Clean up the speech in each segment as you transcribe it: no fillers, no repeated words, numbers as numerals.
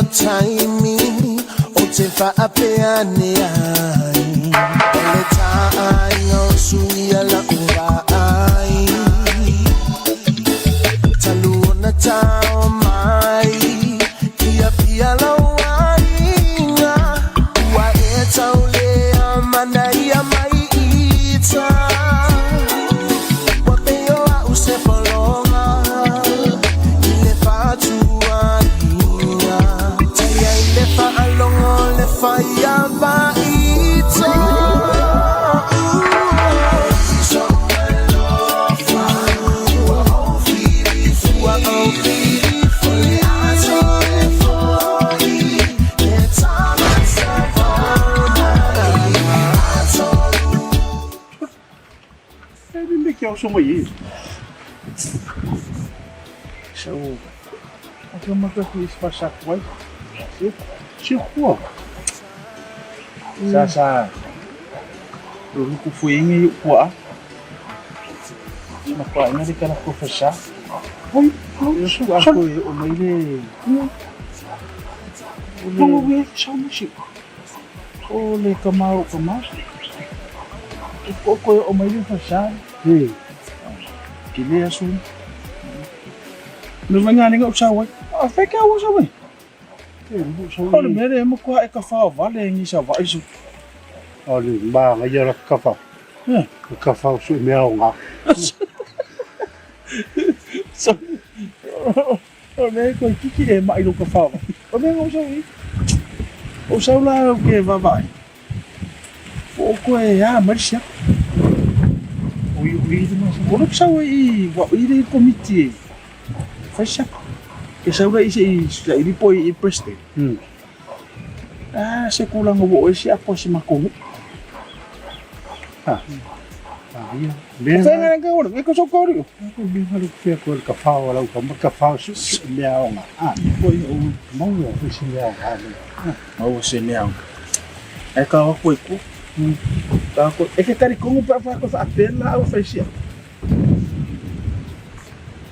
taimi o te faapea ane ai O le tāaiga o suia la'u vaai Talu ona tao mai Ia pia lau aiga Ua e taulea manaia mai ita Ua pei o a'u se pologa I le fa'atuaiga Taia i le fa'alogo le faia vaita Ua ou filifili Le E le me ke oso mai e. So, aka maka ku is pasak wai. Si, Si hua. sa sa. Lulu ku fuingi yu kua. Ma kua ina le kala ku fasa. Oi, Yo su ako e o mai le. O le Longo we sa mo si. o le kamau kamau. O ko o mai le fasa. E. Ki le asu. Le vanga ni ngau sa wai. A fe ka wa sa wai. E mo sa O le mere mo kua e ka fa vale ngi sa vai su. O le ma nga ia la kafa. Eh. Kafa su mea o ngā. So, o le ko kiki e mai lo ka fa. O me ngau sa wai. O sa la o ke va vai. O ko e a marcia. O i ui te masa. O le sa wai wa i le komiti e. Fai sa. E sa la i se i sa i po i president. Ah, se kulanga wo e si apo si makongu. Ah. Ah, ia. Me Fai nga nga ora, e ko so ko ri. ko me haru pia ko le kafa o lau ka kafa su su mea o ngā. Ah, Ko i o mau ia fu si mea o ngā. Mau se mea. E ka o koe ku. Ka ko e ke tari kongu pa fa ko fa apela au fa sia.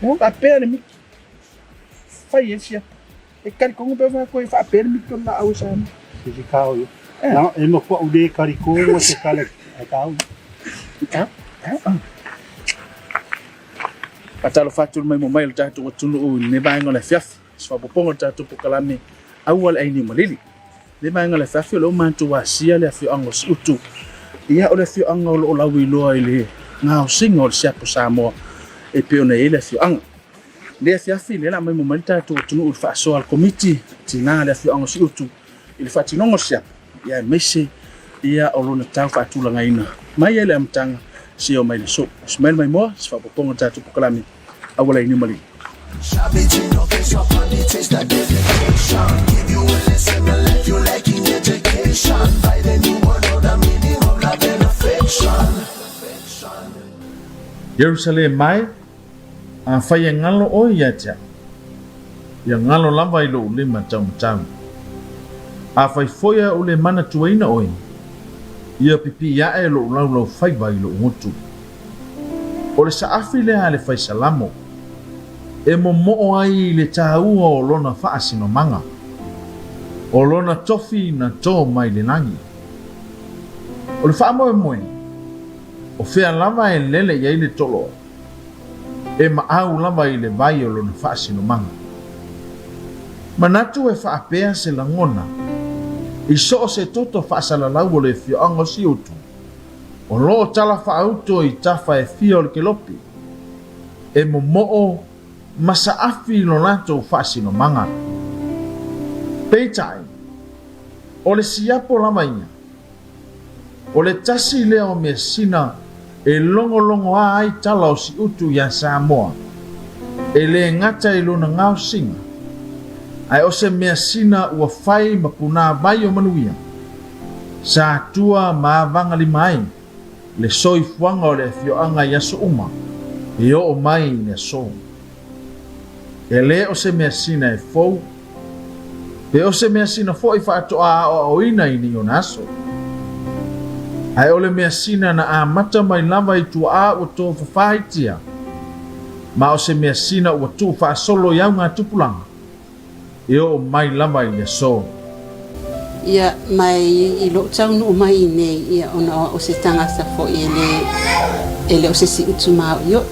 Mo apela ni mi. Fa ye sia. E kari kongu pa fa ko fa apela mi ko la au sa. Si si kao ia. Eh. Na, e ma kua ure kariko o te kale e kau. Ka. Ka. Patalo fatu mai mo mai le tatou atunuu i lenei vaega o le afiafi. Se faaopoopoga o le tatou polokalame aua le aini o malili. Le vaega o le afiafi o lea ua matou asia le afioaga o Siutu. Ia o le afioaga o lo o lauiloa i le gaosiga o le siapo Samoa e pei ona i ai le afioaga. Le afiafi lea o le a mai mo mai le tatou atunuu i le faasoa a le Komiti Tina le afioaga o Siutu i le faatinoga o le siapo ia aemaise ia o lona tau faatulagaina mai ai le amataga seia oo mai le aso. Ismail Maimoa, se faaopoopoga o le tatou polokalame aua le aini o malili. Ierusalema e, afai e galo oe ia te au, ia galo lava i lou lima taumatau. Afai foi aʻu le manatuaina oe, ia pipii aʻe lou laulaufaiva i lou gutu. O le saafi lea a le faisalamo, e momoo ai i le taua o lona faasinomaga, o lona tofi na tō mai le lagi. O le faamoemoe, o fea lava e lele i ai le toloa, e maau lava i le vai o lona faasinomaga. Manatu e faapea se lagona i so o se toto faasalalau o le afioaga o Siutu, o lo o tala faauto i tafa e fia o le kelopi, e momoo ma saafi lo latou faasinomaga. Peitai, o le siapo lava ia, o le tasi lea o measina e logologoa ai tala o Siutu iā Samoa, e lē gata i lona gaosiga, ae o se measina ua fai ma punāvai o manuia, sa tua ma avagalima ai le soifuaga o le afioaga i aso uma e oo mai i le aso. E lē o se measina e fou, pe o se measina foʻi faatoā aoaoina i nei ona aso. Ae o le measina na amata mai lava i tuaā ua tofafāitia, ma o se measina ua tuufaasolo i augatupulaga. e oo mai lava i le aso. Ia, ma i lou taunuu mai i inei, ia, ona o se tagata foi e le, e le o se siutu maoio'i.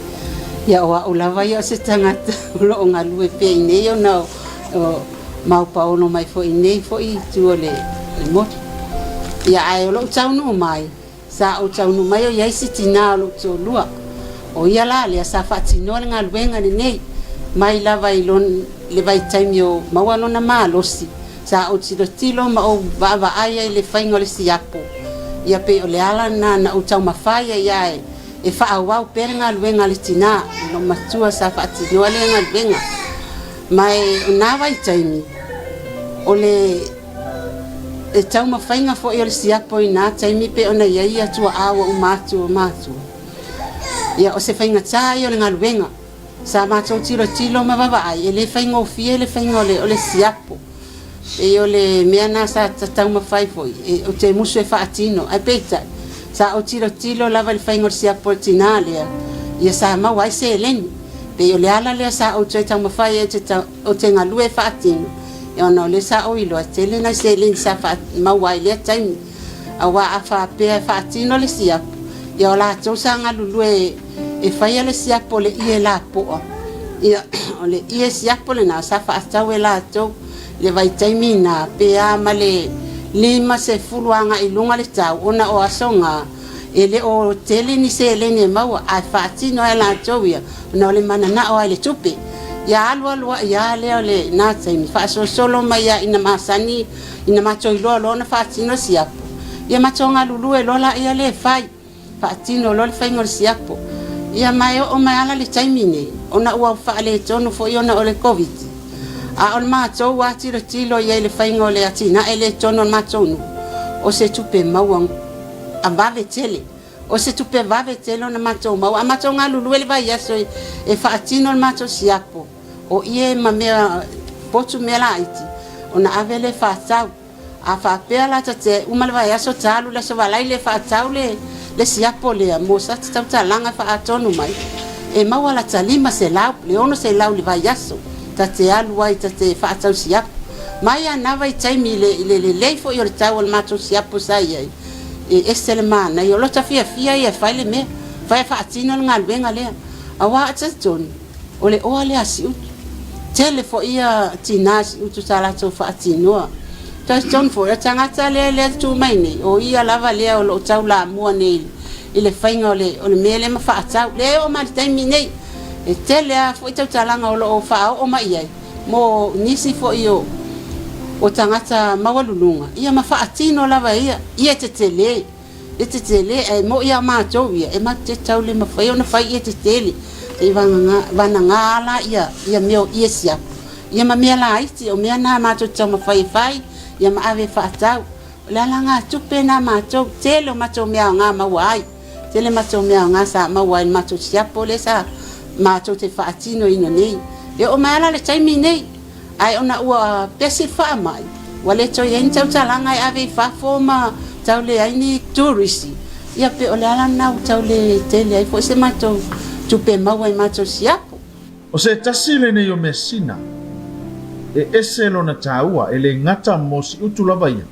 Ia, o au lava ia o se tagata o lo o galue pea i inei ona o, o paolo mai foi i inei foi i tua o le, le motu. Ia, ae o lou taunuu mai, Sa ou taunuu mai o i ai si tinā o lou toalua. O ia la lea sa faatinoa le galuega lenei mai lava i lon, le vaitaimi o maua lona malosi. Sa ou tilotilo ma ou vaavaai ai i le faiga o le siapo. Ia pei o le ala lena na ou taumafai ai ae e faaauau pea le galuega a le tinā, lou matua sa faatinoa lea galuega. Ma e o na vaitaimi, o le. E taumafaiga foi o le siapo i na taimi pei ona i ai ia tuaa ua uma atu o matua. Ia, o se faigata ia o le galuega. Sa matou tilotilo ma vaavaai, e le faigofie le faiga o le, o le siapo. Pei o le mea na sa taumafai foi, e, ou te musu e faatino. Ae peitai, sa ou tilotilo lava i le faiga o le siapo o le tinā lea, ia sa maua ai seleni. Pei o le ala lea sa ou toe taumafai ai ou te galue e faatino, ona o lea sa ou iloa e tele nai seleni sa maua ai i lea taimi. Aua a faapea e faatino le siapo, ia o latou sa galulue e faia le siapo o le ie lapoa. Ia, o le ie siapo lena sa faatau e latou le vaitaimi na pe a ma le 50 agai i luga le tau ona o aso ga e le o tele ni seleni e maua ae faatino ai latou ia ona o le mananao ai le tupe. Ia alu alu ai lava lea o lena taimi faasolosolo mai lava ina masani ina matou iloa loa ona faatino le siapo. Ia matou galulue loa laia lea e fai, faatino loa le faiga o le siapo. Ia ma e oo mai lava la le taimi nei ona ua faaletonu foi ona o le Koviti. A o le matou lava tilotilo i ai i le faiga o le atinae lea i totonu o le matou nuu, o se tupe maua a vave tele. O se tupe vave tele ona matou maua. A matou galulue le vaiaso e faatino le matou siapo, o ie ma mea potu mea laiti, ona ave lea faatau. A faapea la ta te uma le vaiaso ta alu i le Aso Valai le faatau le siapo lea mo sati tautalaga faatonu mai, e maua lata 500, le 600 i le vaiaso ta te alu ai ta te faatau siapo. Mai a na vaitaimi i le lelei foi o le tau o le matou siapo sa i ai, E ese le manaia, o lota fiafia ia e fai le mea, fai e faatino le galuega lea. Aua e talitonu, o le oa lea a Siutu. Tele foi ia tina Siutu sa latou faatinoa. Talitonu foi, o le tagata lea lea e tu mai nei, o ia lava lea o lo o taulamua nei i le faiga o le, o le mea lea ma faatau. Lea e oo mai i le taimi nei, e tele lava foi tautalaga o lo o faaoo mai i ai, mo nisi foi o o tagata maualuluga, ia ma faatino lava e ia, ia tetele, ia tetele, ae mo'i a matou ia, e matou te tau le mafai ona fai ia tetele, se i vagana, vanaga la ia, ia mea o ie siapo, ia ma mea laiti, o mea na matou te taumafai e fai, ia ma ave e faatau. O le alagatupe na matou, tele o matou mea aoga maua ai. Tele matou mea aoga sa maua ai i le matou siapo lea sa matou te faatinoina nei. E oo mai lava la le taimi nei, ae ona ua pesi le faamai, ua le toe i ai ni tautalaga e ave i fafo ma tau leai ni turisi, ia pei o le ala lena ua tau le tele ai foi se matou tupe maua i matou siapo. O se tasi lenei o measina e ese lona taua e le gata mo Siutu lava ia,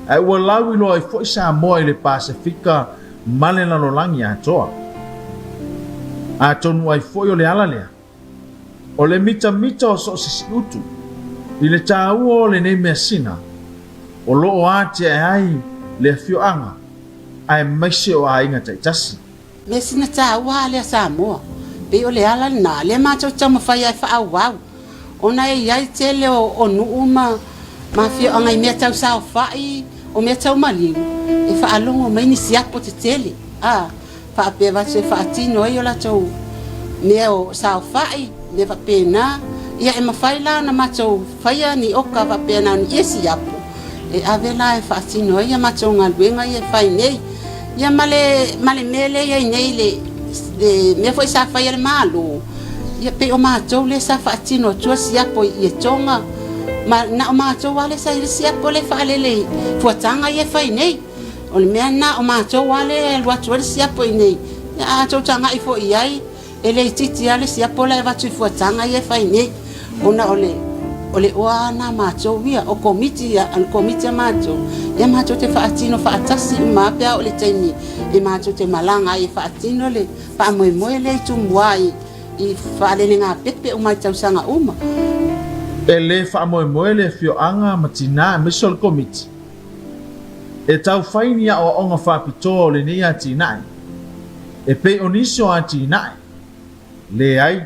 Ae ua lauiloa ai foi Samoa i le Pasefika ma le lalolagi atoa. Atonu ai foi o le ala lea, o le mitamita o so o se siutu i le taua o lenei measina o lo o atiae ai le afioaga aemaise o aiga taitasi. Measina taua a lea Samoa. Pei o le ala lena lea matou te taumafai ai e faaauau ona e i ai tele o nuu ma afioaga i mea tau saofai, o mea tau maliu e faalogo mai ni siapo tetele a faapea vatu e faatino ai o latou mea o saofai, mea faapena. Ia e mafai la ona matou faia ni oka faapea na o ni ie siapo e ave la e faatino ai a matou galuega ia e fai nei. Ia ma le, ma le mea lea e i ai nei, le, le mea foi sa fai e le Malo, ia pei o matou lea sa faatino atua siapo i Ietoga, ma na o matou lava lea sa i le siapo lea e faalele i fuataga ia e fai nei. O le mea lena, o matou lava lea e alu atu ai le siapo i inei. Ia a outou tagai foi i ai, E le itiiti lava le siapo la e avatu i fuataga ia e fai nei, ona o le o le oa na matou ia, o komiti ia, o le komiti a matou, ia matou te faatino faatasi uma lava pe a oo i le taimi e matou te malaga ai e faatino le faamoemoe lea i Tumua i i faalelegāpepe uma i tausaga uma. E lē faamoemoe le afioaga ma tinā aemaise o le Komiti e tau fai ni aoaoga faapitoa o lenei atinae e pei o nisi o atinae leai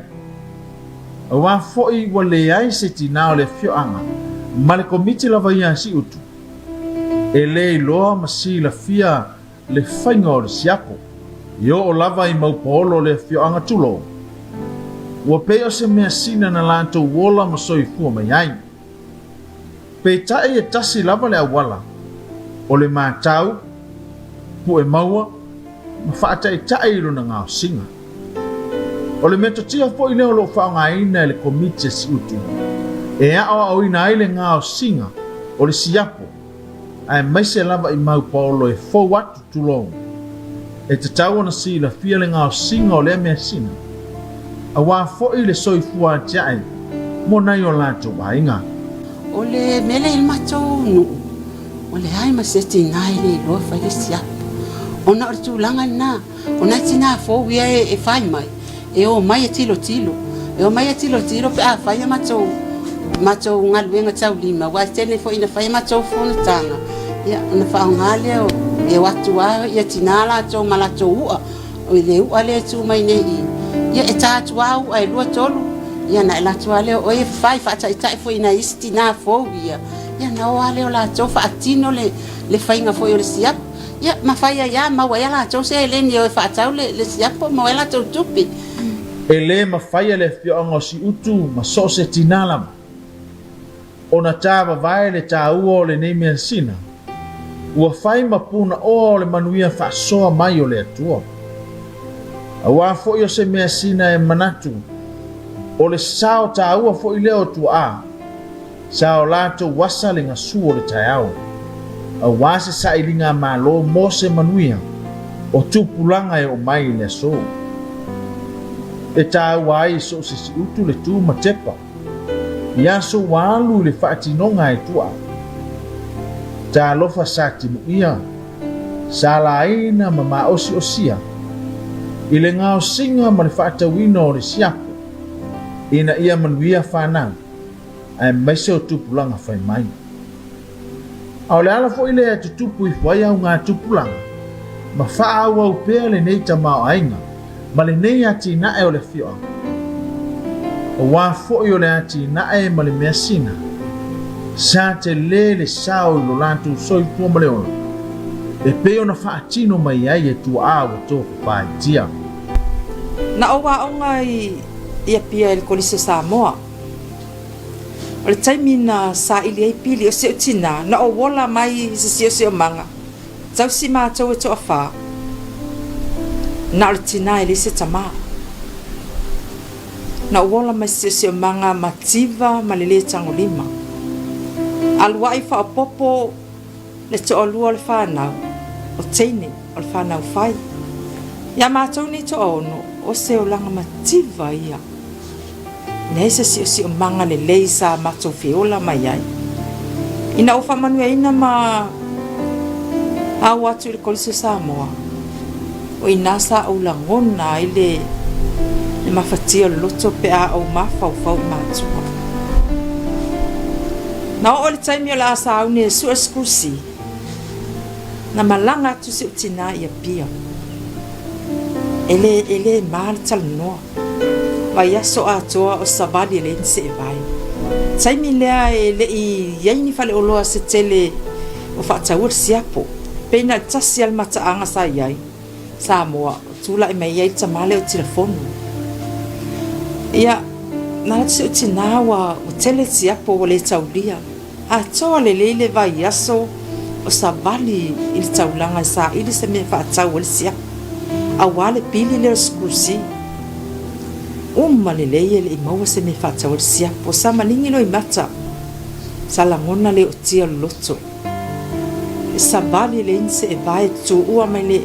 auā foi ua leai se tinā o le afioaga ma le Komiti lava ia a Siutu e lē iloa ma silafia le faiga o le siapo e oo lava i mau paolo o le afioaga tulou, ua pei o se measina na latou ola ma soifua mai ai. Peitai e tasi lava le auala, o le matau, pue maua, ma faataitai i lona gaosiga. O le metotia foi lea o lo o faaaogaina e le Komiti a Siutu e aoaoina ai le gaosiga o le siapo aemaise lava i mau paolo e fou atu, tulou. E tatau ona silafia le gaosiga o lea measina, auā foi le soifua atiae mo nai o latou aiga. O le mea lea i le matou nuu, ua leai ma se tinā e le iloa fai le siapo. Ona o le tulaga lena, o nai tinā fou ia e fai mai, E omai e tilotilo. E omai e tilotilo pe a fai a matou matou galuega taulima, aua e tele foi ina fai a matou fonotaga, ia ona faaaoga lea o, e o atu lava ia tinā latou ma latou u'a, o le u'a lea e tu mai nei i i, ia e ta atu lava u'a e lua tolu, ia ona alu atu lava lea o oe e fai faataitai foi i nai isi tinā fou ia, ia ona o lava lea o latou faatino le le faiga foi o le siapo. Ia, ma fai ai lava, maua ai a latou seleni e o e faatau le, le siapo, maua ai a latou tupe. E lē mafai e le afioaga o Siutu ma so o se tinā lava ona tāvavae le tāua o lenei measina ua fai ma punaoa o le manuia faasoa mai o le Atua. Auā foi o se measina e manatu o le sao tāua foi lea o tuaā Sa o latou asa le gasu o le taeao, auā se sailiga Malo mo se manuia o tupulaga e oo mai i le aso. E tāua ai i so o se siutu le tu ma tepa i aso ua alu i le faatinoga e tuaa. Talofa sa timuia, sa laina ma maosiosia i le gaosiga ma le faatauina o le siapo ina ia manuia fanau. aemaise o tupulaga fai mai. A o le ala foi lea e tutupu ifo ai auga tupulaga ma faaauau pea lenei tamaoaiga ma lenei atinae o le afioaga. Aua foi o le atinae ma le measina, sa tele le sao i lo latou soifua ma le ola, e pei ona faatino mai ai e tuaa ua tofafaitia. Na ou aoga i Apia i le Kolisi o Samoa. O le taimi na saili ai pili o si ou tinā, na ou ola mai i se siosiomaga, tausi matou e toafā. Na o le tinā e leai se tamā. Na ou ola mai se siosiomaga mativa ma le lē tagolima. Aluaʻi faaopoopo le toalua o le fanau, o teine o le fanau fai. Iā matou nei toaono, o se olaga mativa ia. Leai se siosiomaga lelei sa matou feola mai ai. Ina ua faamanuiaina ma ao atu i le Kolisi o Samoa, o i ina sa ou lagona ai le le mafatia o le loto pe a ou mafaufau i matua. Na oo i le taimi o le a sauni e sue sikusi, na malaga atu si ou tinā i Apia. E lē, e lē ma le talanoa. Vaiaso atoa o savali e leai ni seevae. Taimi lea e le i i ai ni faleoloa se tele o faataua le siapo. Pei na o le tasi lava le mataaga sa i ai, Samoa, o tulai mai ai le tama lea o Tilafono. Ia, na alu atu si ou tinā ua tele le siapo ua le taulia. Atoa lelei le vaiaso o savali i le taulaga e saili se mea e faatau ai le siapo, auā le pili lea o le sikusi. Uma lelei e le i maua se mea e faatau ai le siapo, sa maligi loimata, sa lagona le ootia o le loto. E savali e leai ni seevae e tuua mai le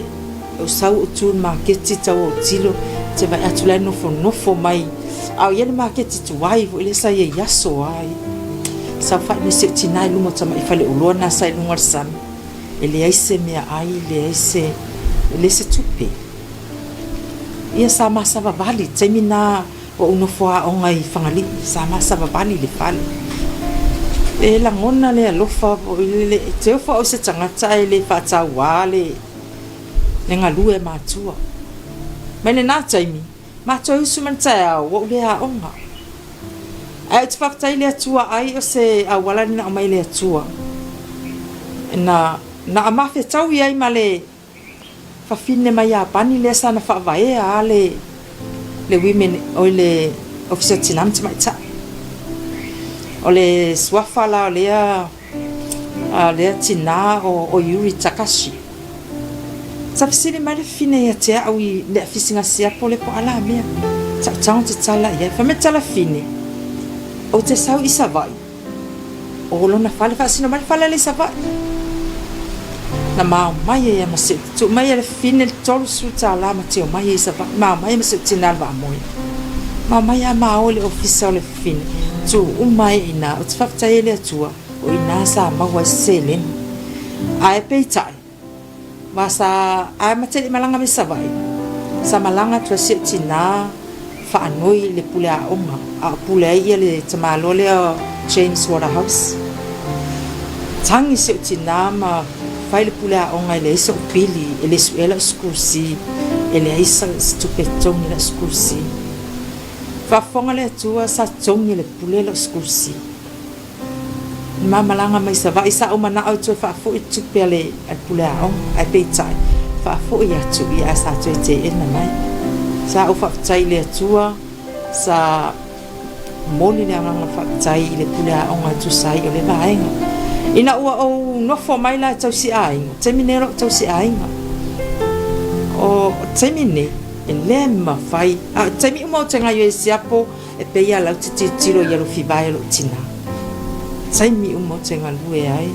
ou sau ou tu i le maketi tau autilo te vaai atu la e nofonofo mai a o ia le maketi tuai foi lea sa i ai aso ai. Saofai mai si ou tinā i luma o tamai faleoloa na sa i luga o le sami. E leai se meaai, leai se, e leai se tupe. Ia sa ma savavali, taimi na ua ou nofo aoga i Fagalii, sa ma savavali i le fale. E lagona le alofa foi lele, e te ofo au i se tagata ae le faatauā le, le galue a matua. Mai lena taimi, matou e usu mai le taeao ua ou le aoga. Ae ou te faafetai i le Atua ai o se auala lena aumai e le Atua na na mafetaui ai ma le fafine mai Iapani lea sa na faavaea a le le women oi le Ofisa o Tina ma Tamaitai. O le suafa la o lea a lea tina o o Yuri Takashi. Sa fesili mai le fafine ia te au i le afisiga siapo le po a la mea. Tautago te tala i ai. Fai mai tala fine, ou te sau i Savaii. O lona fale, faasino mai le fale ale i Savaii. Na mao mai ai a ma si tuu mai e le fafine le 30 tala ma tio mai ai i Savaii. Mao mai ma si tina le vaamoe. Mao mai a mao i le ofisa o le fafine. Tuu uma ai i ina, ou te faafetai ai i le Atua. O i ina sa maua ai se seleni. Ae peitai, ma sa ae ma te le i malaga mai Savaii, sa malaga atu ai si ou tinā faanoi i le pule aoga, a o pule ai ia le tamaloa lea o James Waterhouse. Tagi si ou tinā ma fai le pule aoga e leai so'u pili, e le suea la'u sikusi, e leai se tupe e totogi la'u sikusi. Faafofoga le Atua sa totogi e le pule la'u sikusi. Ma malaga mai Savaii, sa ou manao e toe faafoi tupe a le pule aoga, ae peitai, faafoi atu ia ae sa toe teena mai. Sa ou faafetai i le Atua, sa momoli le agaga faafetai i le pule aoga e tusa ai o lea vaega. Ina ua ou nofo mai la e tausi aiga, taimi nei o lou tausi aiga. O taimi nei, e le mafai, a o taimi uma ou te gaioia i siapo, E pei a lau te tilotilo i alofivae o lou tinā. Taimi uma ou te galue ai,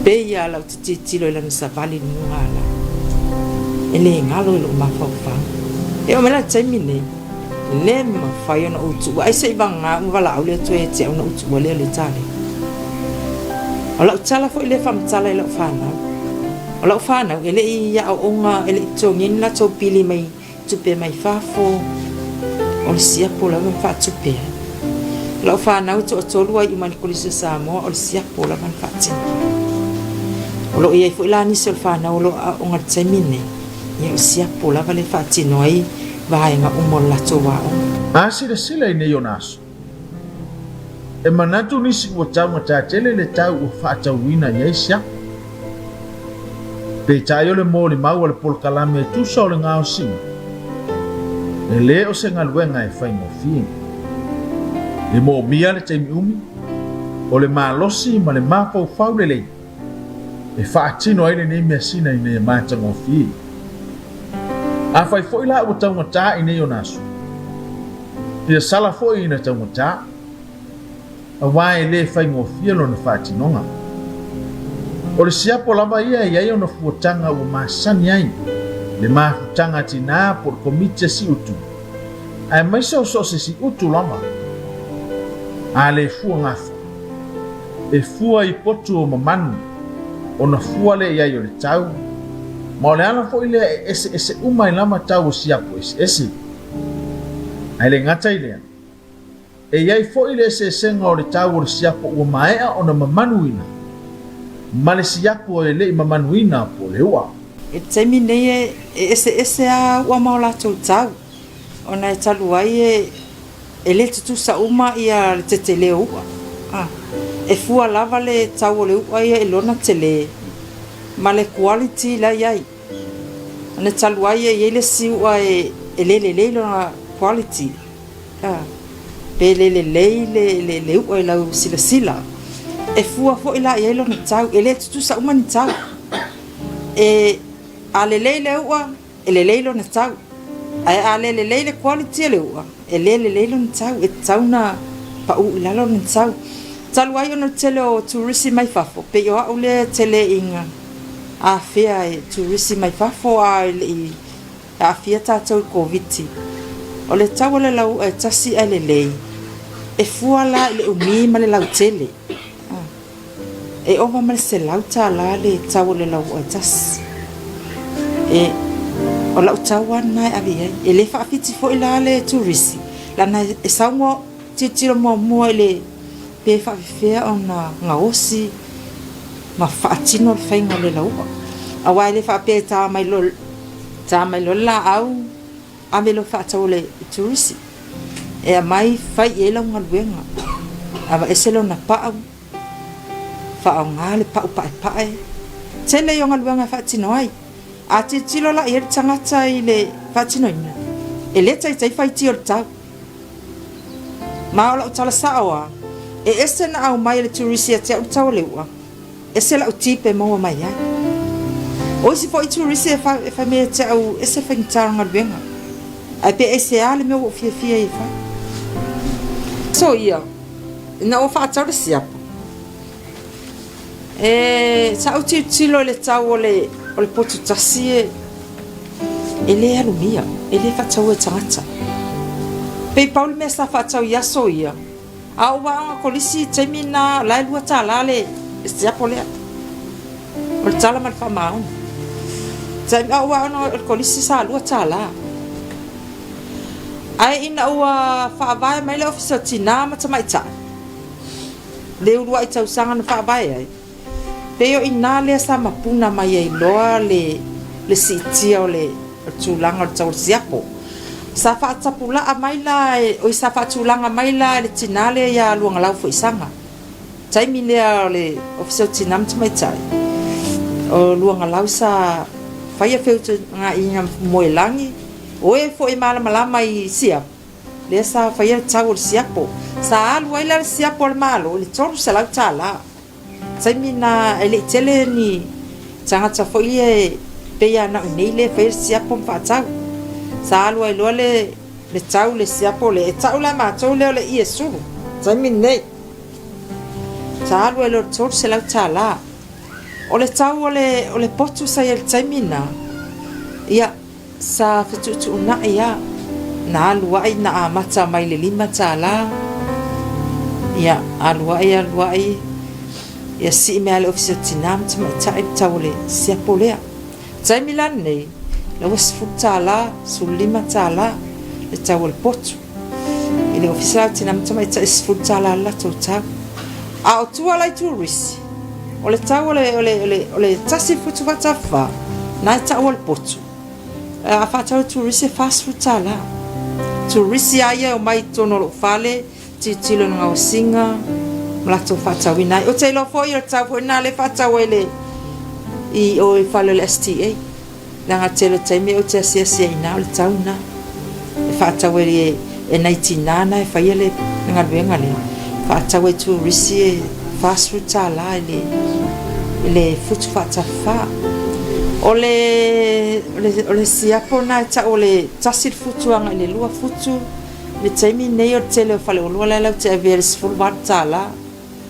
pei a lau te tilotilo i lana savali i le mugala. E le galo i lou mafaufau. E oo mai la i le taimi nei, e le mafai ona ou tuua ai se i vagana uma valaau le Atua ia te au ona ou tuua lea o le taleni. O lau tala foi lea faamatala i lau fanau. O lau fanau e le i aooga, e le i totogia ni latou pili mai Tupe mai fafo, o le siapo lava na faatupe ai. O lau fanau e toatolu ai uma i le Kolisi o Samoa, o le siapo lava na faatino. O lo o i ai foi la nisi o le fanau o lo o aoga i le taimi lenei, ia o le siapo lava lea e faatino ai vaega uma o le latou aoga. A silasila i nei ona aso, e manatu nisi ua taugata tele le tau ua faatauina i ai siapo. Peitai o le molimau a le polokalame e tusa o le gaosiga, e le o se galuega e faigofie. E moomia le taimi umi, o le malosi ma le mafaufau lelei e faatino ai lenei measina ina ia matagofie. Afai foi la ua taugata i nei ona aso, ia sala foi ina taugata. aua e le faigofie lona faatinoga. O le siapo lava ia e i ai ona fuataga ua masani ai le mafutaga a tinā po o le komiti a siutu, aemaise o so o se siutu lava a le fua gafa, e fua i potu o mamanu ona fua lea i ai o le tau, ma o le ala foi lea e eseese uma ai lava tau o siapo eseese. Ae le gata i lea, E i ai foi le eseesega o le tau o le siapo ua maea ona mamanuina ma le siapo e le i mamanuina po o le ua. I le taimi nei e eseese lava ua ma o latou tau, ona e talu ai e le tutusa uma ia le tetele o ua. E fua lava le tau o le ua ia i lona tele ma le quality la e i ai. Ona e talu ai e i ai le isi ua e le lelei lona quality. Pe le lelei le u'a i lau silasila, e fua foi la i ai lona tau, e le tutusa uma ni tau. E, a lelei le u'a, e lelei lona tau, ae a le lelei le quality o le u'a, e le lelei lona tau, e tatau ona pa'u i lalo lona tau. Talu ai ona o le tele o turisi mai fafo, pei o a'u lea e tele ina afea e turisi mai fafo a e le i E aafia tatou i Koviti. O le tau o le lauu'a e tasi ae lelei. E fua la i le umi ma le lautele. E ova ma le $100 le tau o le lauoa e tasi. E, o lau tau lava lena e ave i ai. E le faafiti foi la le turisi, leaga e sau mo tilotilo muamua i le pe faapefea ona gaosi ma faatino le faiga o le lauoa. Aua e le faapea e ta mai loa, ta mai loa le laau ave loa faatau i le turisi. E aumai fai i ai lau galuega, aveese lona pau, faaaoga le pau paepae. Tele ia o galuega e faatino ai. A tilotilo la i ai le tagata i le faatinoina, e le taitai faitio i le tau. Ma o lau tala sao lava, e ese na aumai e le turisi ia te au le tau o le ua, ese lau tip e maua mai ai. O isi foi turisi e fai mai ia te au ese faigata o le galuega, ae pe aisea le mea ua ou fiafia ai e fai. So ia, ina ua faatau le siapo, e, sa ou tilotilo i le tau o le, o le potu tasi e, e le alumia, e le faataua e tagata. Pei pau le mea sa faatau i aso ia, A ou aoga kolisi i taimi na, la e $2 le siapo lea. O le tala ma le faamaoni. Taimi a ou aoga o le kolisi sa $2. Ae ina ua faavae mai le Ofisa o Tinā ma Tamaitai, le uluai tausaga na faavae ai, Pei o i ina lea sa mapuna mai ai loa le le siitia o le tulaga o le tau o le siapo. Sa faatapulaa mai la e, oi sa faatulaga mai la e le tinā lea ia Luagalau Foisaga. Taimi lea o le Ofisa o Tinā ma Tamaitai, o Luagalau sa faia feutanaiga moelagi, o e foi e malamalama i siapo, lea sa faia le tau o le siapo. Sa alu ai la le siapo a le Malo i le $300. Taimi na e le i tele ni tagata foi ia e pei lava na o nei lea e faia le siapo ma faatau. Sa alu ai loa le le tau le siapo lea, e tau la e matou lea o le ie sulu, taimi lenei. Sa alu ai loa i le $300. O le tau o le o le potu sa i ai i le taimi na, ia, Sa fetuutuunai a, na alu ai na amata mai le $5, ia alu ai alu ai, ia sii mai a le Ofisa Tinā ma Tamaitai le tau o le siapo lea. Taimi la lenei, la ua $10, $15 le tau o le potu. I le Ofisa la o Tinā ma Tamaitai e $10 le latou tau. A o tua la i turisi, o le tau o le, o le, o le, o le tasi futu faatafa, na e tau o le potu. A faatau e turisi e $40. Turisi a ia e omai i totonu o lou fale, tilotilo i le gaosiga ma latou faatauina ai. Ou te iloa foi o le tau foi lena lea e faatau ai le, i o i fale o le STA. Leaga o le tele o taimi ou te asiasi ai i ina o le tau lena e faatau ai e nai tinā na e faia le galuega lea, faatau ai turisi e $40 i le i le futu faatafa. O le o le siapo lena e tau o le tasi le futu agai i le lua futu, i le taimi lenei o le tele o faleoloa la e latou te avea i le $18.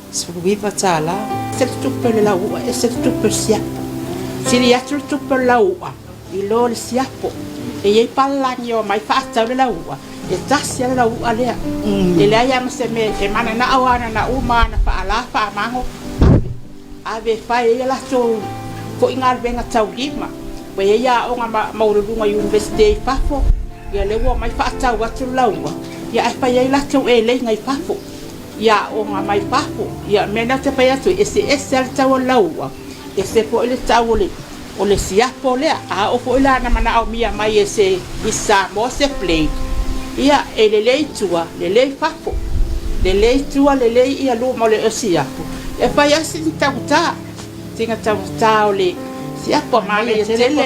$19. Ese le tupe o le lauua, ese le tupe o le siapo. Sili atu le tupe o le lauua i lo le siapo. E i ai palagi e omai faatau le lauua, e tasi lava le lauua lea. E leai lava ma se mea e mananao lava na uma ana faala faamago, ave, ave e fai ai a latou foi galuega taulima. Ua i ai aoga maualuluga i Iunivesite i fafo, ia lea ua omai faatau atu le lauua, ia ae fai ai latou eleiga i fafo. i aoga mai fafo. Ia, o le mea lena ou te fai atu ai, eseese lava le tau o le lauua, ese foi le tau o le, o le siapo lea. A oo foi la ina manaomia mai e se Miss Samoa se plate, ia, e lelei tua, lelei fafo. Lelei tua, lelei ia luma o le siapo. E fai lava sina taugata, sina taugata o le siapo, a manaia tele.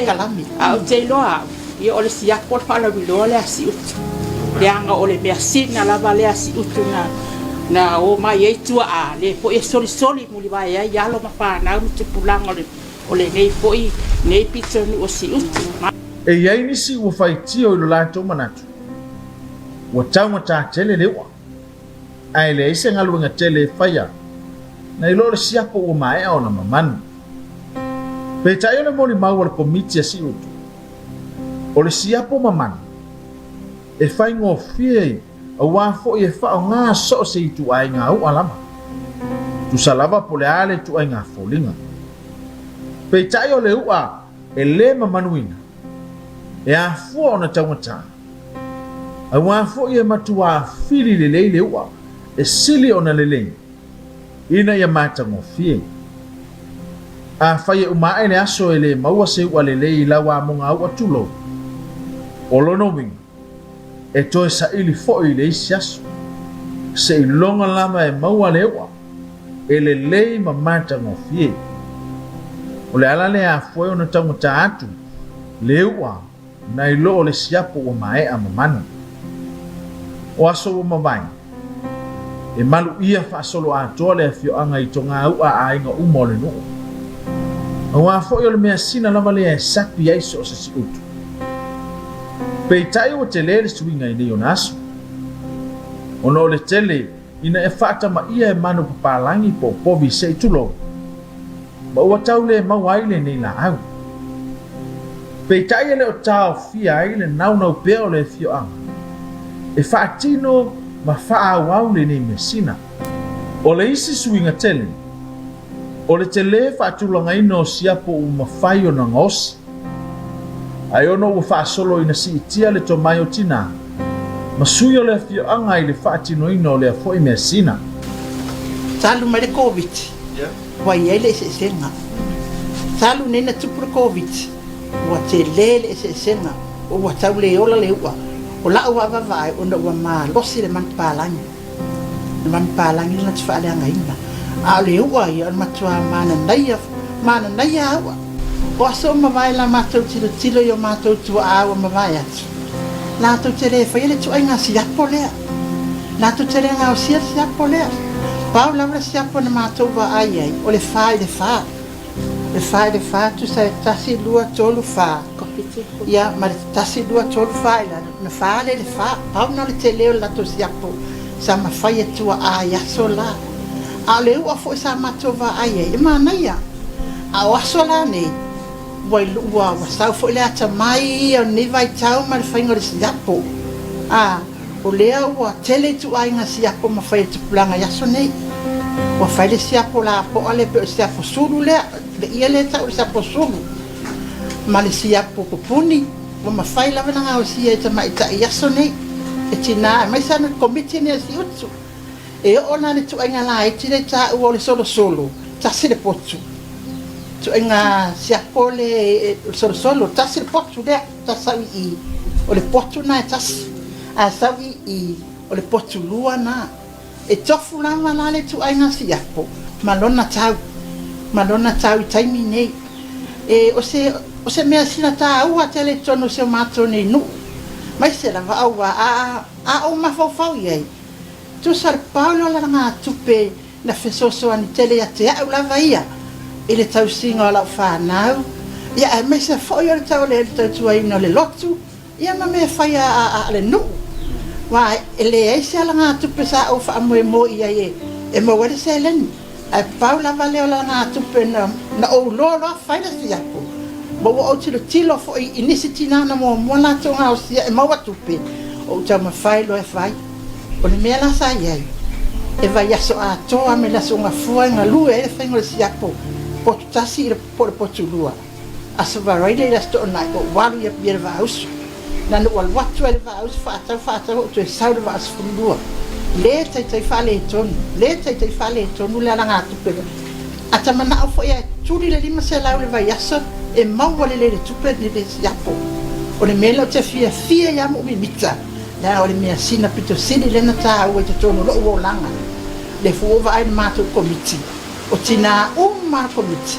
Ae ou te iloa au, Ia o le siapo o le faalauiloa lea a Siutu, leaga o le measina lava lea a Siutu na na o mai ai tuaa, lea foi e solisoli mulivae ai alo ma fanau ma tupulaga o le o lenei foi nei pitonuu o Siutu. E i ai nisi ua faitio i lo latou manatu, ua taugata tele le ua, ae leai se galuega tele e faia, nai lo le siapo ua maea ona mamanu. Peitai o le molimau a le Komiti a Siutu, o le siapo mamanu e faigofie Auā foi e faaaogā so o se ituaiga u'a lava. Tusa lava po o le a le ituaiga foliga. Peitai o le u'a e lē mamanuina, e afua ona taugatā. Auā foi e matuā fili lelei le u'a e sili ona lelei ina ia matagofie. Afai e uma ae le aso e lē maua se u'a lelei i lau amoga u'a tulou, o lona uiga, e toe saili foi i le isi aso, seiloga lava e maua le u'a e lelei ma matagofie. O le ala lea afua ai ona taugata atu le u'a nai lo o le siapo ua maea mamanu. O aso ua mavae, e maluia faasoloatoa le afioaga i toga u'a a aiga uma o le nuu. Auā foi o le measina lava lea e sapi ai so o se siutu. Peitai ua telē le suiga i nei ona aso, ona o le tele ina e faatamaia e manu papalagi po o povi se i tulou, ma ua tau le maua ai lenei laau. Peitai e le o taofia ai le naunau pea o le afioaga e faatino ma faaauau lenei measina. O le isi suiga tele, o le telē faatulagaina o siapo ua mafai ona gaosi, ae ona ua faasolo ina siitia le tomai o tinā ma sui o le afioaga i le faatinoina o lea foi measina. Talu mai le Koviti, ua i ai le eseesega. Talu nei na tupu le Koviti, ua tele le eseesega, ua tau le ola le u'a. O la'u lava vaai ona ua malosi le manupapalagi. Le manupapalagi lena te faaleagaina. A o le u'a ia o le matuā mananaia, mananaia a u'a. O aso ua mavae la matou tilotilo i o matou tua'a ua mavae atu, latou te le faia le tuaiga siapo lea. Latou te le gaosia le siapo lea. Pau lava le siapo na matou vaai ai, o le fa i le fa. Le fa i le fa, tusa e tasi, lua, tolu, fa. Ia, ma le tasi, lua, tolu, fa i lalo, ona fa lea i le fa. Pau lena o le tele o le latou siapo sa mafai e tua'a i aso la. A o le u'a foi sa matou vaai ai, e manaia. A o aso la nei, ua, ua, ua sau foi le atamai ia o lenei vaitau ma le faiga o le siapo. A. O lea ua tele ituaiga siapo mafai e tupulaga i aso nei. Ua fai le siapo lapoa lea pei o le siapo sulu lea, le ie lea e tau o le siapo sulu, ma le siapo pupuni, ua mafai lava ona gaosia e tamaitai i aso nei, e tinā aemaise lava le Komiti lenei o Siutu. E oo la le ituaiga laiti lea e taua o le solosolo, tasi le potu. Ituaiga siapo lea o le solosolo, tasi le potu lea. Ta sau i i, o le potu na e tasi, ae sau i i, o le potu lua na. E tofu lava la le ituaiga siapo ma lona tau, ma lona tau i taimi nei. E, o se, o se mea sina taua tele i totonu o si o matou nei nuu, maise lava auā a, a ou mafaufau i ai, tusa le paolo o alagatupe Na fesoasoani tele ia te a'u lava ia i le tausiga o la'u fanau, ia aemaise foi o le tau o le tautuaina o le lotu, ia ma mea fai a le nuu. Aua e leai se alagatupe sa ou faamoemoe i ai e maua ai le seleni, ae pau lava lea o le alagatupe na ou iloa loa fai le siapo, ma ua ou tilotilo foi i nisi tinā na muamua latou gaosia e maua tupe, ou taumafai loa e fai. O le mea la sa i ai, e vaiaso atoa mai le Aso Gafua e galue ai le faiga o le siapo potu tasi i le po o le potu lua. Aso Faraile i le Aso Toonai, ou alu i Apia i le Vaaausu. Na ona ou alu atu lava i le Vaaausu faatau faatau ou toe sau i le vaa 12. Le taitai faaletonu, le taitai faaletonu le alagatupe lea. A ta manao foi e tuli le 500 i le vaiaso e maua lelei le tupe i le siapo. O le mea lea ou te fiafia ai lava ma ou mimita. Leaga o le measina pito sili lea na taua i totonu o lou olaga, lea foi ua ou vaai i le matou Komiti, o tinā uma a le Komiti,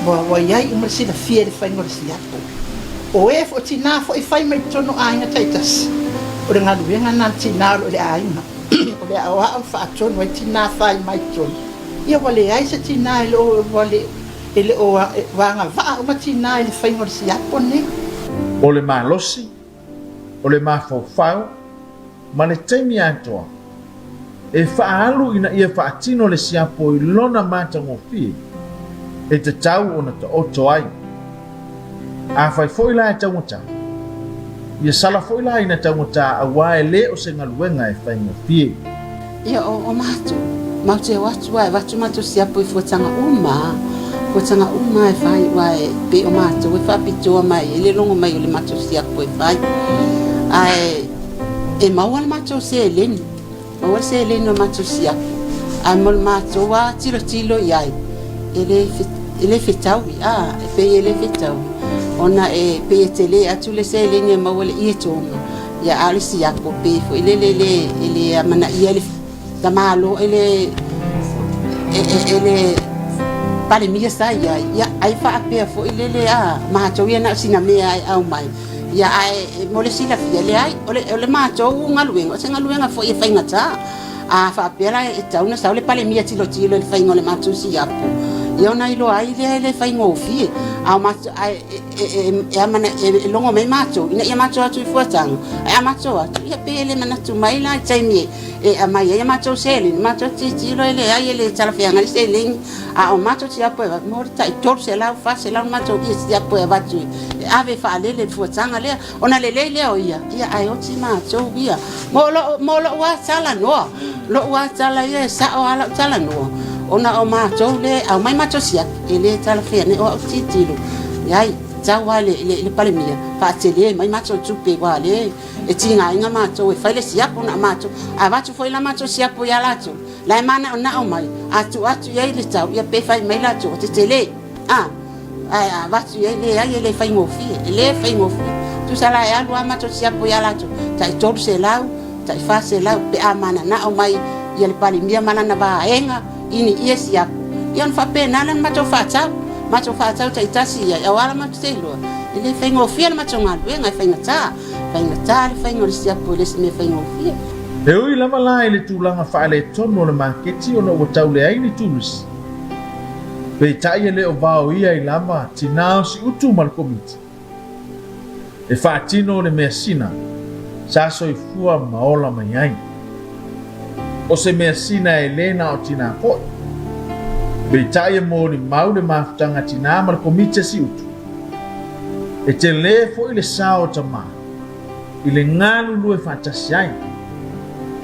ua, ua i ai uma le silafia i le faiga o le siapo. O e foi, o tinā foi e fai mai i totonu o aiga taitasi, o le galuega lena a le tinā o lo o i le aiga, o le aoao ma faatonu ai tinā fai mai i totonu. Ia ua leai se tinā e le o, ua le, e le o ua agavaa uma tinā i le faiga o le siapo lenei. O le malosi o le mafaufau ma le taimi atoa e faaalu ina ia faatino le siapo i lona matagofie e tatau ona taoto ai. Afai foi la e taugata, Ia sala foi la ina taugata auā e lē o se galuega e faigofie. Ia o, o matou, matou te o atu a e avatu matou siapo i fuataga uma, fuataga uma e fai, ua e pei o matou e faapitoa mai ai le logo mai o le matou siapo e fai. Ae e maua le matou seleni, maua le seleni o le matou siapo, ae mo le matou lava tilotilo i ai, e le, e le fetaui, a, e pei e le fetaui, ona e pei e tele atu le seleni e maua i le ietoga, Ia a o le siapo pei foi lele e le e le amanaia le tamālo e le e, e, e le Palemia sa i ai, ia ai faapea foi lele a matou ia na o sina mea e aumai, ia ae mo le silafia, leai, o le, o le matou galuega, o se galuega foi e faigata. A faapea la e tatau ona sau le Palemia tilotilo i le faiga o le matou siapo, ia ona iloa ai lea e le faigofie. A o matou, ae e, amana, e logo mai matou ina ia matou atu i fuataga, ae a matou atu, ia pei e le manatu mai la i taimi e aumai ai a matou seleni, matou tilotilo e leai e le talafeagai le seleni, a o matou siapo e avatu, mo le tai 300, 400 le matou ia siapo e avatu e ave e faalele i le fuataga lea, ona lelei lea o ia, ia ae oti matou ia. Mo lou, mo lou lava talanoa, lou lava tala ia e sao lava lau talanoa, ona o matou lea e aumai matou siaki, e le talafeagai, o au tilotilo, leai, tatau lava i le, le Palemia faatele mai matou tupe, aua o lea e tigaina matou e fai le siapo na o matou. A avatu foi la matou siapo ia latou, la e manaonao mai, a tuu atu i ai le tau, ia pe fai mai latou, ua tetele. A, ae a avatu i ai, leai, e le faigofie, e le faigofie. Tusa la e alu lava matou siapo ia latou, tai 300, tai 400, pe a mananao mai ia le Palemia ma lana vaega i ni ie siapo, ia ona faapena lea ona matou faatau, matou faatau taitasi i ai, aua la matou te iloa, e le faigofie le matou galuega, e faigata, faigata le faiga o le siapo e le o se mea faigofie. E ui lava la i le tulaga faaletonu o le maketi ona ua tau leai ni turisi, Peitai e le o vaoia ai lava tinā o Siutu ma le Komiti e faatino le measina sa soifua ma ola mai ai. O se measina e le na o tinā foi. Peitai e molimau le mafutaga a tinā ma le Komiti a Siutu. E telē foi le sao o tamā i le galulue faatasi ai,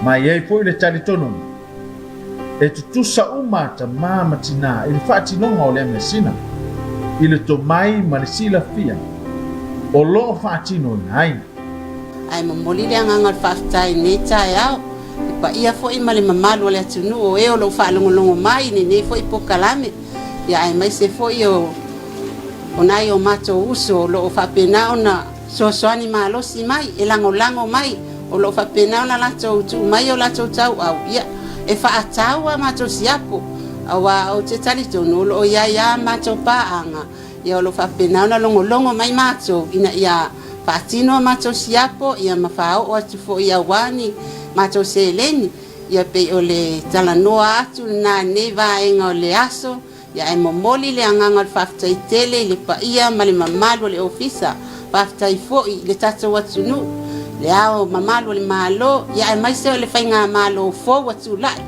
ma e i ai foi le talitonuga E tutusa uma tamā ma tinā i le faatinoga o lea measina, i le tomai ma le silafia o lo o faatinoina ai. Ae momoli le agaga o le faafetai i lenei taeao, le paia foi ma le mamalu o le atunuu o e o lo o faalogologo mai i lenei foi polokalame, ia aemaise foi o o nai o matou uso o lo o faapena ona fesoasoani malosi mai, e lagolago mai, o lo o faapena ona latou tuu mai o latou tauau, ia, e faatāu a matou siapo, aua ou te talitonu o lo o i ai a matou paaga, ia, o lo o faapena ona logologo mai matou ina ia faatino a matou siapo, ia, ma faaoo atu foi aua ni matou seleni. Ia, pei o le talanoa atu lena i lenei vaega o le aso. Ia ae momoli le agaga o le faafetai tele i le paia ma le mamalu o le Ofisa, faafetai foi i le tatou atunuu, le ao mamalu o le Malo, ia aemaise o le Faigamalo fou ua tulai.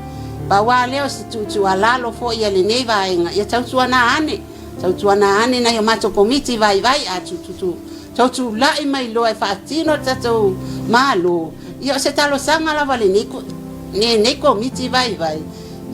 Pau lava lea o se tuutuualalo foi a lenei vaega, ia tautuana ane, tautuana ane nai o matou Komiti vaivai a tuututu, tautulai mai loa e faatino le tatou Malo. Ia o se talosaga lava a lenei, lenei Komiti vaivai,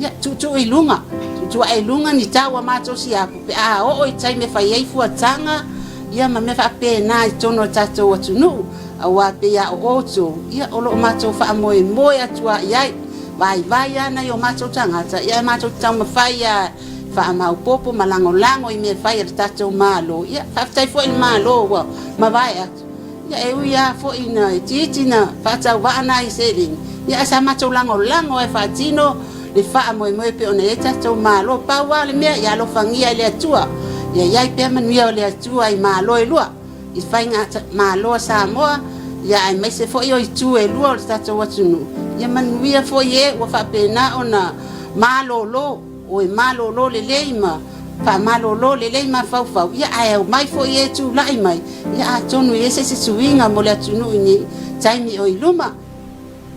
Ia, tuutuu i luga, tuutuu ae i luga ni tau a matou siapo pe a oo i taimi e fai ai fuataga, ia ma mea faapena i totonu o le tatou atunuu, aua pei a o outou, ia, o lo o matou faamoemoe atu lava i ai, vaivai lava nai o matou tagata, ia ae matou te taumafai lava e faamaopoopo ma lagolago i mea fai a le tatou Malo. Ia, faafetai foi i le Malo ua mavae atu. Ia e ui lava foi ina itiiti na faatauvaa nai seleni, ia ae sa matou lagolago e faatino le faamoemoe pei ona i ai tatou Malo. Pau lava le mea, ia alofagia e le Atua, ia i ai pea manuia o le Atua i Malo e lua, i faiga Malo a Samoa, ia aemaise foi o itu e lua o le tatou atunuu, ia manuia foi e ua faapena ona malolo. O e malolo lelei ma faamalolo lelei mafaufau, ia ae aumai foi e tulai mai, ia atonu e i ai se isi suiga mo le atunuu i ni taimi o i luma.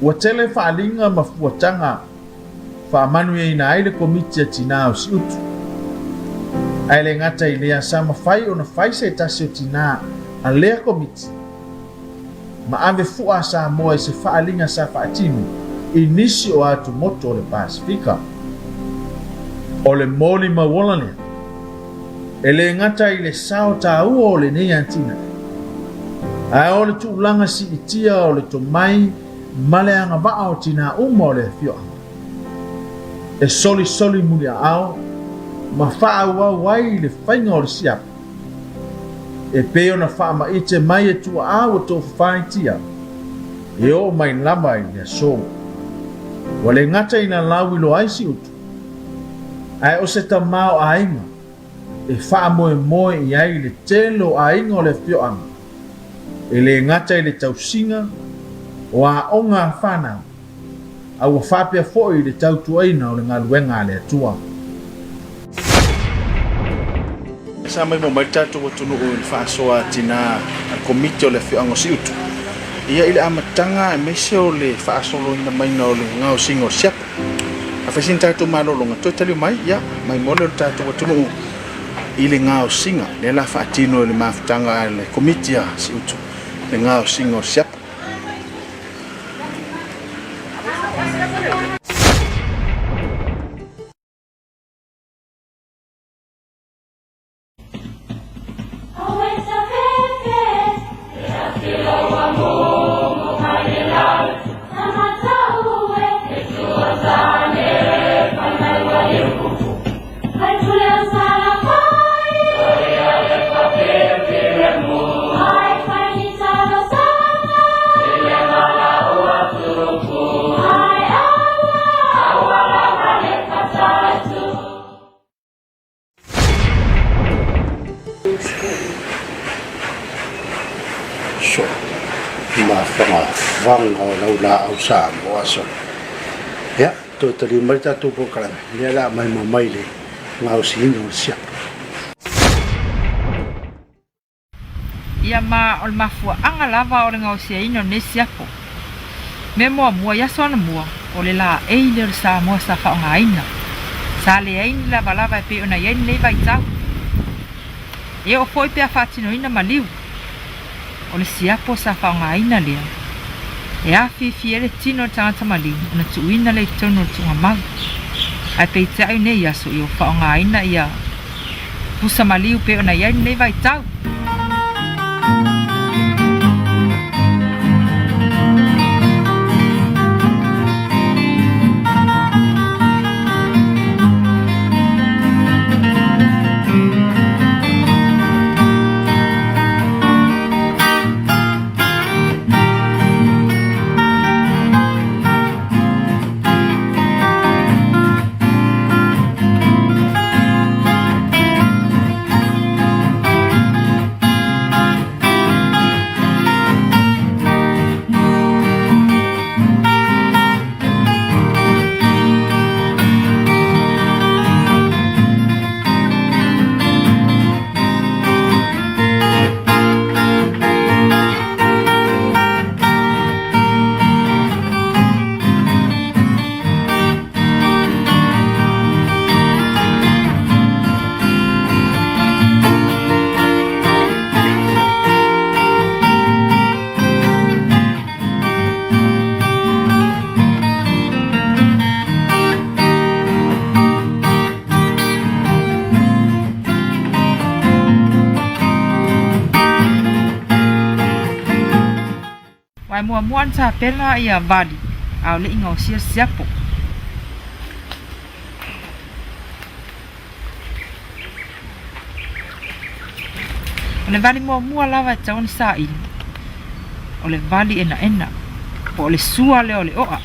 Ua tele faaaliga ma fuataga faamanuiaina ai le Komiti a Tinā o Siutu. Ae le gata i lea, sa mafai ona fai se tasi o tinā a lea Komiti. ma ave fua a Samoa i se faaaliga sa faatino i nisi o atumotu o le Pasefika. O le molimau ola lea, e le gata i le sao taua o lenei atinae, ae o le tulaga siitia o le tomai ma le agavaa o tinā uma o le afioaga e solisoli muliaao ma faaauau ai le faiga o le siapo e pei ona faamaite mai e tuaa ua tofafaitia e oo mai lava i le aso. Ua le gata ina lauiloa ai Siutu, ae o se tamaoaiga e faamoemoe i ai le tele o aiga o le afioaga, e le gata i le tausiga o aoga a fanau, a ua faapea foi i le tautuaina o le galuega a le Atua. Sa maimoa mai le tatou atunuu i le faasoa a tinā a le Komiti o le Afioaga o Siutu ia i le amataga aemaise o le faasoloina maiga o le gaosiga o le siapo. A fai sina tatou malologa, toe taliu mai, ia, maimoa lea o le tatou atunuu i le gaosiga lea la faatino i le mafutaga a le Komiti a Siutu, le gaosiga o le siapo. So, mafangafaga o lau laau Samoa so. Ia, toe taliu mai le tatou polokalame, lea o le a maimoa mai le gaosiina o le siapo. Ia ma o le mafuaaga lava o le gaosiaina o lenei siapo. Mea muamua i aso anamua, o le laei lea o le Samoa sa faaaogaina. Sa leai ni lavalava e pei ona i ai lenei vaitau. E oo foi pe a faatinoina maliu, o le siapo sa faaaogaina lea e afifi ai le tino o le tagata maliu ona tuuina lea i totonu o le tuugamau. Ae peitai o nei aso ia ua faaaogaina ia pusa maliu pei ona i ai lenei vaitau. Aua e muamua ona tapena ia vali a o le i gaosia le siapo. O le vali muamua lava e tatau ona saili, o le vali enaena, po o le sua lea o le o'a.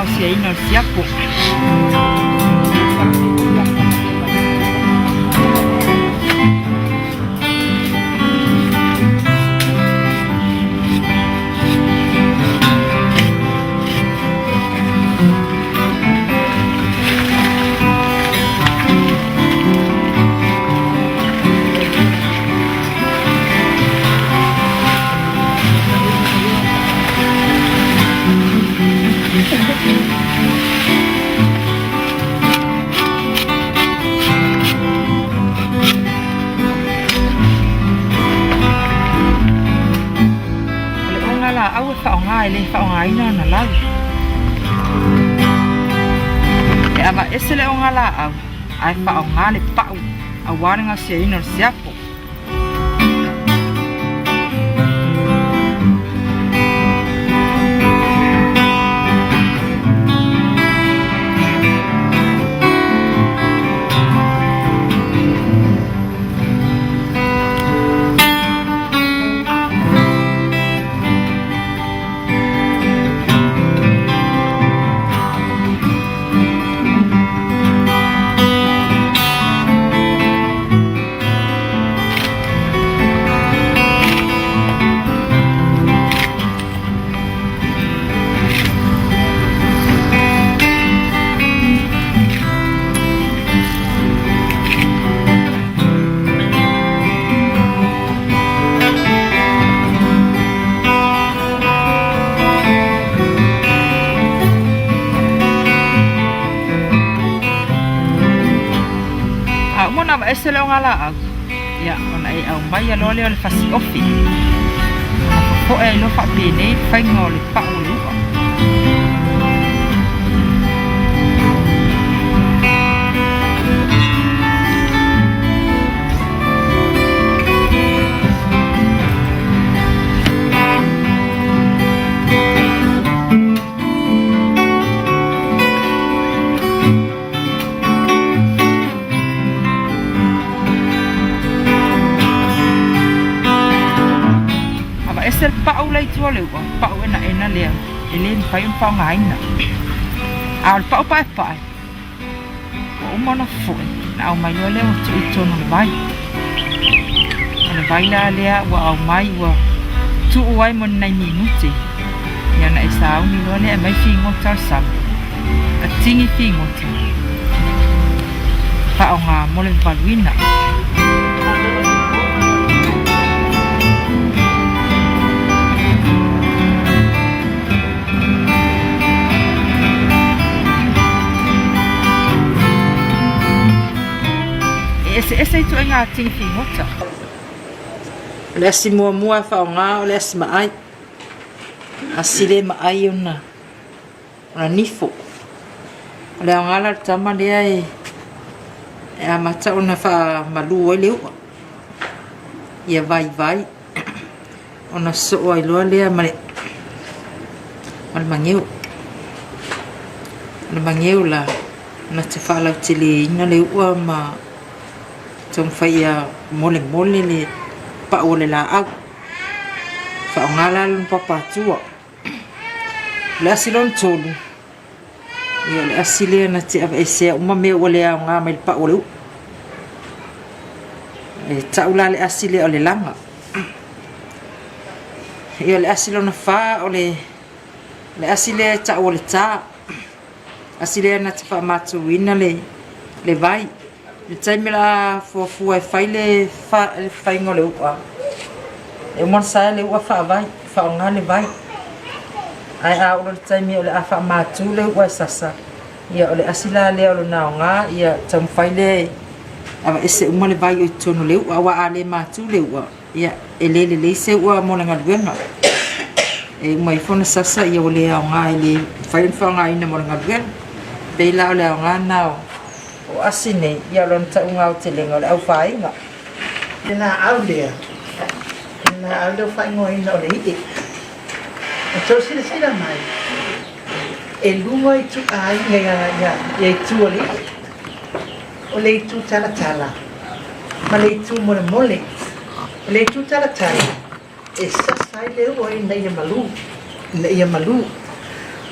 gaosiaina o le siapo. O le ogalaau e faaaoga e le faaaogaina ona lau. E aveese le ogalaau ae faaaoga le pau aua le gasiaina o le siapo. A uma ona aveese le ogalaau, ia, ona e aumaia loa lea o le fasi ofi. Ona fofoe ai loa faapenei le faiga o le pau o le u'a. Aveese le pau la i tua o le ua, pau enaena lea e le mafai ona faaaogaina. A o le pau paepae, ua uma ona foe, na aumai loa lea ua tuu i totonu o le vai. O le vai la lea ua aumai ua tuu ai mo ni nai minute, ia ona e sauni loa lea e aumai figota o le sami, a tini figota, faaaoga mo le vavaluina. E eseese ituaiga tini figota. O le asi muamua e faaaoga o le asi maai. Asi le maai ona ona nifo. O le aoga la o le tama lea e e amata ona faamalu ai le u'a. Ia vaivai ona soo ai loa lea ma le ma le mageu. O le mageu la, na te faalauteleina le u'a ma taumafai ia molemole le pau o le laau. Faaaoga la lona papatua. O le asi lona tolu, ia o le asi lea na te aveesea uma mea ua le aoga mai le pau o le u'u. E tau la le asi lea o le laga. Ia o le asi lona fa o le le asi lea e tau o le tā. Asi lea na te faamatuina le le vai. I le taimi o le a fuafua e fai le le faiga o le u'a, e uma ona saea le u'a faavai, faaaoga le vai. Ae a oo loa i le taimi o le a faamatu le u'a e sasa, ia o le asi la lea o lona aoga ia taumafai lea e aveese uma le vai o i totonu o le u'a aua a le matu le u'a, ia e le lelei se u'a mo le galuega. E uma ifo ona sasa ia ua le aoga e le mafai ona faaaogaina mo le galuega. E pei la o le aoga lena o O asi nei, ia lona tauga aotelega o le aofaiga. Le laau lea, le laau lea ua faaigoaina o le iʻe. Ua tou silasila mai, e lua ituaiga ia itu o le iʻe, o le itu talatala ma le itu molemole. O le itu talatala, e sasa ai le ua ina ia malu, ina ia malu.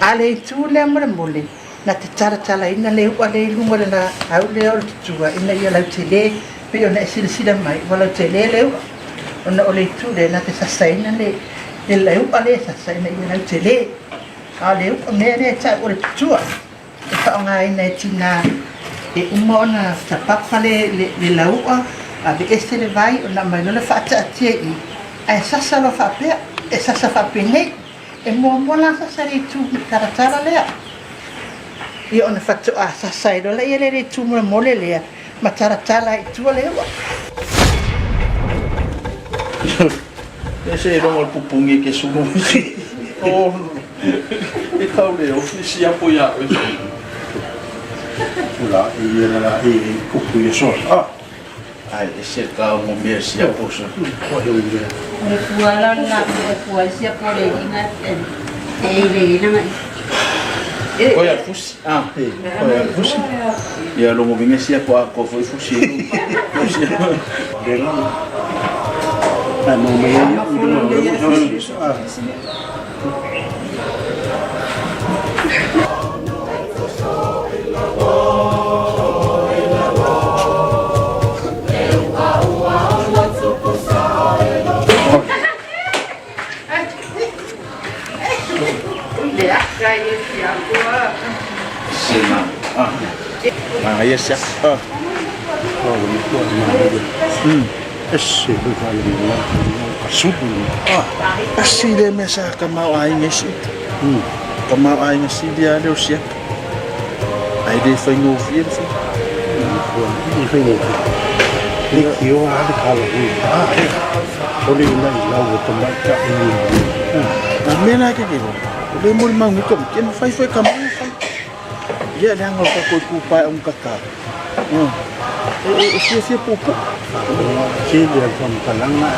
A le itu lea molemole, na te talatalaina le u'a lea i luga o le laau lea o le tutua ina ia lautele, pei ona e silasila mai ua lautele le u'a, ona o le itu lea na te sasaina le le u'a lea e sasa ina ia lautele. A o le u'a mea lea e ta'u o le tutua, e faaaogaina e tinā e uma ona tapapa le le lau'a, aveese le vai ona aumai loa lea faataatia i i, ae sasa loa faapea, e sasa faapenei. E muamua la sasa i le itu talatala lea. Ia ona faatoa sasa ai loa lea i le itu molemole lea ma talatala ai i tua le ua. E se iloga o le pupungi e ke sulu o e tau le ofi siapo ia oe. La e la e kupu ia so. Ah. Ai e se ka mo mea siapo so. Ko he mea. O le fua la lena o fua i siapo le inga e i le ina ngai. Ko ia fusi. Ah, ko ia fusi. Ia longo vinga siapo a ko foi fusi. Fusi. Le la. Ai mo me ia u le mo le ah. Sina. Ah. Ah, yes, ya. Ah. Oh, le mo ma. Ese le ka le mo. Supu. Ah. Asi le mea sa ka mau aiga i siutu. Ka mau aiga sili lava lea o siapo. Ae le faigofie le faiga. I faigofie. Le kioa a le kala hui. Ah, e. O le ina i lau o tamaitai i le. A mea la ke ke o le mo le mau nguka mo ke ma fai foi ka mau fai. Ia le anga o ka koi kupae o ngaka. E e fia fia pupu. Tele al faamatalaga.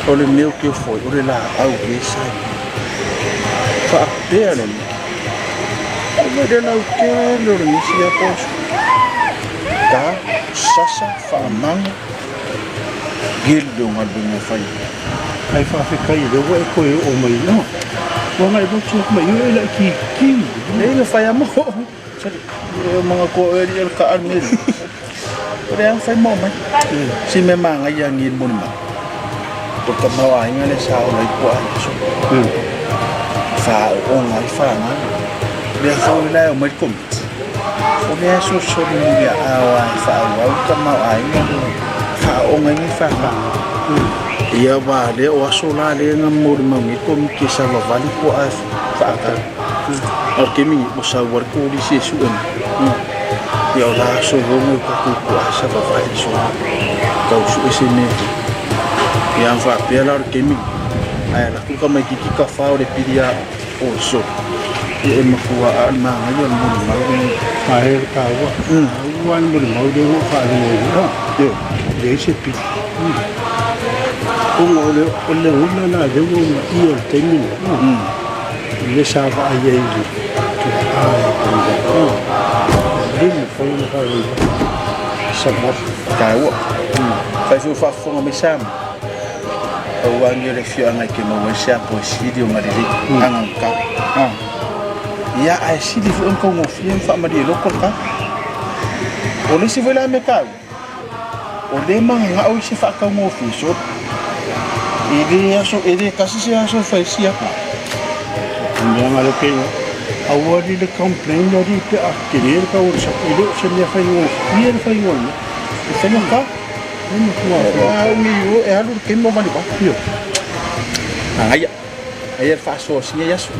O le mea o ke foi o le laau e sai. Faapea le mea. O mai le lau tele o le misi a poso. Ta, sasa, faamaga, gelu le o galuega e fai. Ai faafetai o lea ua e toe oo mai. Ua ngai lotu atu mai e laitiiti. Nei na fai a mo. E o mga ko e li ka al ngel. O le ang fai mo mai. Si me manga ia ngil mo ni ma. O ka mau aiga le sa o lai po ai so. Fa o ngai fa nga. Le fo le o mai komiti. O le aso so ni ia a o ai fa o au ka mau aiga le fa o ngai ngai fa nga. Ia wa le o aso la le nga mo le mau ngi komiti sa vavali po ai fa ka. O le kemi o sa war ko li se su en. Ia o la so rongo ka ku ku a sa vavali so. Kau su ese me. Ia fa pea la o le kemi. Ai la ku ka mai kiki ka fa o le pili a o so. Ia e makua a le manga ia le mo le mau le. A he le kāua. Ua ni mo le mau le ngo fa le mo. Ia. Le se pili. Onga o le o le ngona la le ua ma i o le taimi ni. Le sa va ai ai le ke a e ka. Le mo fai na ka le. Sa ma. Tāua. Fai fui whaafonga mai Sam. Au angi o le fioanga i ke mau ai se apo e sili o ngalili. Anga o ka. Ia ae sili foi ang kaugofie ma faamalie loko le ka. O le isi foi la mea kau. O le magagao i se faakaugofie so. E le aso, e le kasi se aso e fai siapo. Mea ngalo ke aua li le complain o li pe a tele le kau o le sapa i le o se mea faigofie le faiga o le mea. E faigata. E matua E a umi o e alu le kemo ma le va. Io. Agaia. Aia le faasoasia i aso.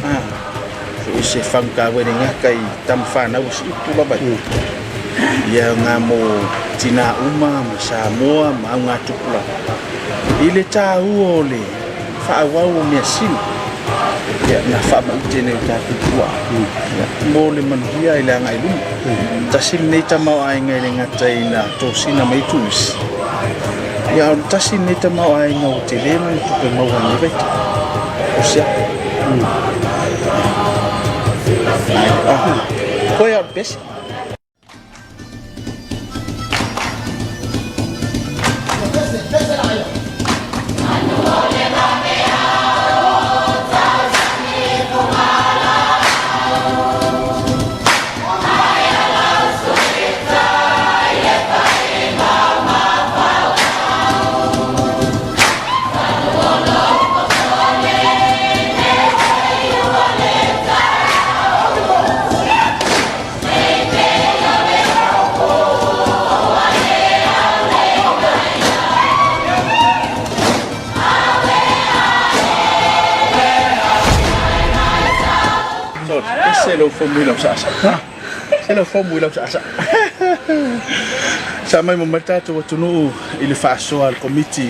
Foi se faguta le gata i tamawhanau o siutu lava. Ia ngā mo tina uma ma Samoa ma au ngā tupula. I le tāua o le whaawau o mea sili. Ia na whaamaute nei o tātou pua. Ia, mo le manuhia i le anga i luma. Tasi lenei tamau aiga i le gata i na tosina mai Tunisi. Ia o le tasi lenei tamau aiga o te le lona tupe maua nei vaita. O siapo. Ah, koe au le pese. Se lau fomu i lau saasa. Se lau fomu i lau saasa. Sa mai mo mai tatou atunuu i le faasoa a le Komiti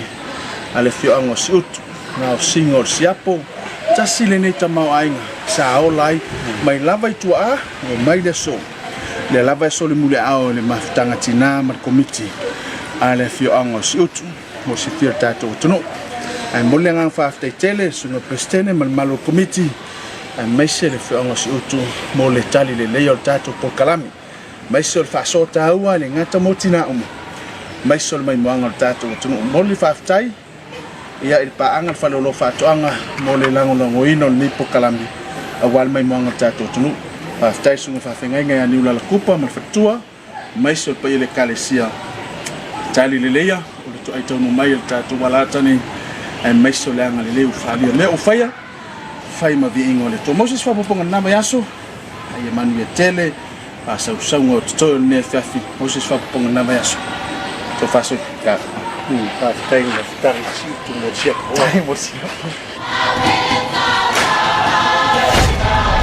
a le Afioaga o Siutu, gaosiga o le siapo, tasi lenei tamaoaiga sa ola ai mai lava i tuaa ua mai le aso. Lea lava e solimuliaao i le mafutaga tinā ma le Komiti a le Afioaga o Siutu mo le silafia o le tatou atunuu. Ae momoli le agaga faafetai tele i le Susuga i le Peresetene ma le mamalu o le Komiti aemaise le Afioaga o Siutu mo le tali lelei o le tatou polokalame, aemaise o le faasoa taua e le gata mo tinā uma, aemaise o le maimoaga o le tatou atunuu. Momoli le faafetai ia i le paaga le Fale o Oloa Faatoaga mo le lagolagoina o lenei polokalame aua le maimoaga o le tatou atunuu. Faafetai i le Susuga Faafeagaiga ia Niulala Kupa ma le faletua, aemaise o le paia o le Ekalesia Tali Leleia o le toai taunuu mai o le tatou alata nei, aemaise o le agalelei ua faaalia mea ua faia, fai ma viiga o le Atua. Mo se isi faaopoopoga i lena vaiaso, a ia manuia tele faasausauga o totoe o lenei afiafi. Mo se isi faaopoopoga i lena vaiaso. Tou faasoa. Faafetai i le mafutaga i Siutu mo le siapo. Faafetai mo le siapo.